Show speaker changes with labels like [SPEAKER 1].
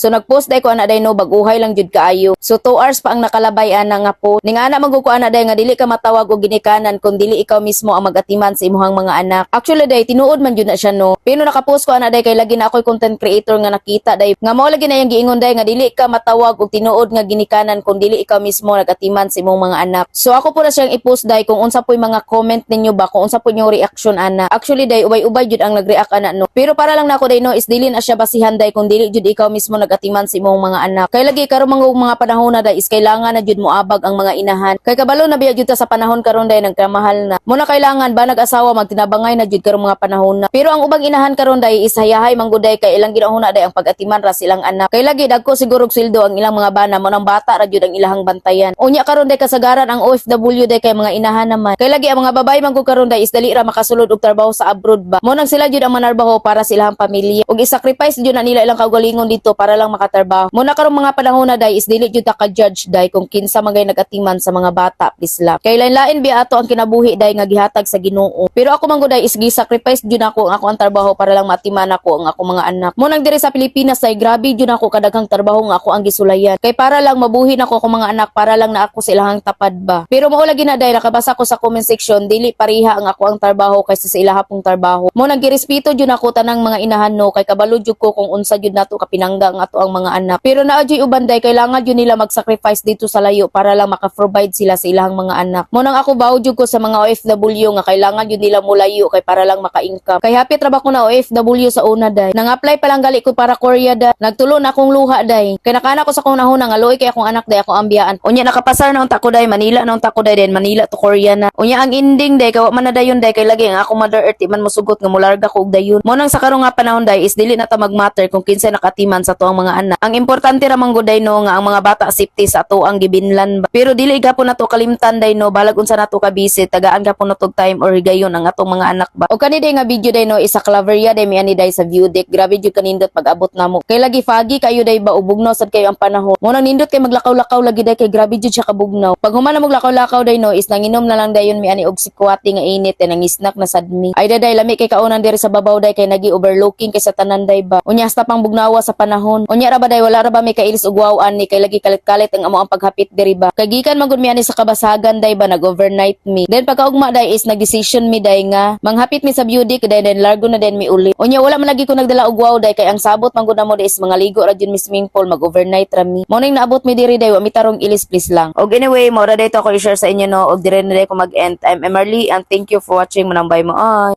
[SPEAKER 1] So nagpost day ko ana day no, bag-uhay lang jud kaayo. So 2 hours pa ang nakalabay ana nga po. Ning ana man gud ko ana day nga dili ka matawag og ginikanan kung dili ikaw mismo ang magatiman sa imuhang mga anak. Actually day, tinuod man jud na siya no. Pero nakapost ko ana day kay lagi na ako'y content creator nga nakita day nga mao lagi na yang giingon day nga dili ka matawag og tinuod nga ginikanan kung dili ikaw mismo nagatiman sa imong mga anak. So ako po na siyang i-post day kung unsa po'y mga comment ninyo ba, kung unsa po inyong reaction ana. Actually day, ubay-ubay jud ang nag-react ana no. Pero para lang nako day no is dili na siya basihan day kung dili jud ikaw mismo nagatiman sa imong mga anak. Kay lagi karon mga panahon na day is kailangan na jud moabag ang mga inahan. Kay kabalo na biya jud ta sa panahon karon day, nagkamahal na. Muna kailangan ba nag-asawa magtinabangay na jud karong mga panahon na. Pero ang ubang inahan karon day is hayahay mangguday kay ilang ginahuna day ang pag-atiman ra silang anak. Kay lagi dagko siguro og sweldo ang ilang mga bana mo nang bata ra jud ang ilahang bantayan. Unya karon day kasagaran ang OFW day kay mga inahan naman. Kay lagi ang mga babae man gud karon day is dali ra makasulod og trabaho sa abroad ba. Mo nang sila jud ang manarbaho para sa ilahang pamilya. Ug i-sacrifice jud na nila ilang kaugalingon dito para lang makatrabaho. Muna karong mga panahon na day is dili jud ta ka-judge day kung kinsa magay nagatiman sa mga bata, please lang. Kay lain-lain biya ato ang kinabuhi day nga gihatag sa Ginoo. Pero ako man gud day is gi-sacrifice jud ako ang ako ang trabaho para lang matiman ako ang akong mga anak. Mo nang diri sa Pilipinas ay grabe jud ako kadaghang trabaho nga ako ang gisulayan. Kay para lang mabuhi nako akong mga anak, para lang na ako sa ilahang tapad ba. Pero mao lagi na day, nakabasa ko sa comment section, dili pareha ang ako ang trabaho kaysa sa ilaha pong trabaho. Mo nang girespeto jud ako tanang mga inahan no, kay kabalo jud ko kung unsa jud nato kapinangga ang ato ang mga anak. Pero naa juy uban day, kailangan jud nila mag-sacrifice dito sa layo para lang maka-provide sila sa ilahang mga anak. Mo nang ako bawo jud ko sa mga OFW nga kailangan jud nila mulayo kay para lang maka-income. Kay happy trabaho ko na OFW sa una day. Nang-apply pa lang gali ko para Korea day. Nagtulo na akong luha day. Kay nakana ko sa akong nahuna nga luoy kay akong anak day, ako ambiyaan. Unya nakapasar na unta ko day, Manila na unta ko day, then Manila to Korea na. Unya ang ending day kay wa man na dayon day, kay lagi ang akong Mother Earth di man mosugot nga mularga ko og dayon. Mo nang sa karong nga panahon day is dili na ta magmatter kung kinsay nakatiman sa tuang mga anak. Ang importante ra man gud day no nga ang mga bata safety sa ato ang gibinlan ba. Pero dili gapon nato kalimtan day no, balag unsa nato ka busy, tagaan gapon nato og time or higayon ang atong mga anak ba. O kani day nga video day no, isa Claveria day mi ani day sa view deck. Grabe jud kanindot pag-abot namo. Kay lagi foggy kayo day ba, ubugnaw sad kayo ang panahon. Mo nang nindot kay maglakaw-lakaw lagi day kay grabe jud siya kabugnaw. Pag human na maglakaw-lakaw day no is nanginom na lang dayon mi ani og sikwate nga init eh, nang-snack na sad mi. Ay daday, lami kay kaunan diri sa babaw day kay nagi overlooking kay sa tanan day ba. Unya hasta pang bugnawa sa panahon. Unya ra ba day, wala ra ba mi kailis og wow ani kay lagi kalit-kalit ang amo ang paghapit diri ba. Kay gikan man gud mi ani sa kabasagan day ba, nag-overnight mi. Then pagkaugma day is nag-decision mi day nga manghapit mi sa view deck day, then largo na din mi uli. Unya wala man lagi ko nagdala og wow day kay ang sabot man gud namo day is mga ligo ra jud mi swimming pool, mag-overnight ra mi. Mo ning naabot mi diri day, wa mi tarong ilis, please lang. Og anyway, mo ra day to ako i-share sa inyo no, og dire na day ko mag-end. I'm Emerly and thank you for watching. Manambay mo ay.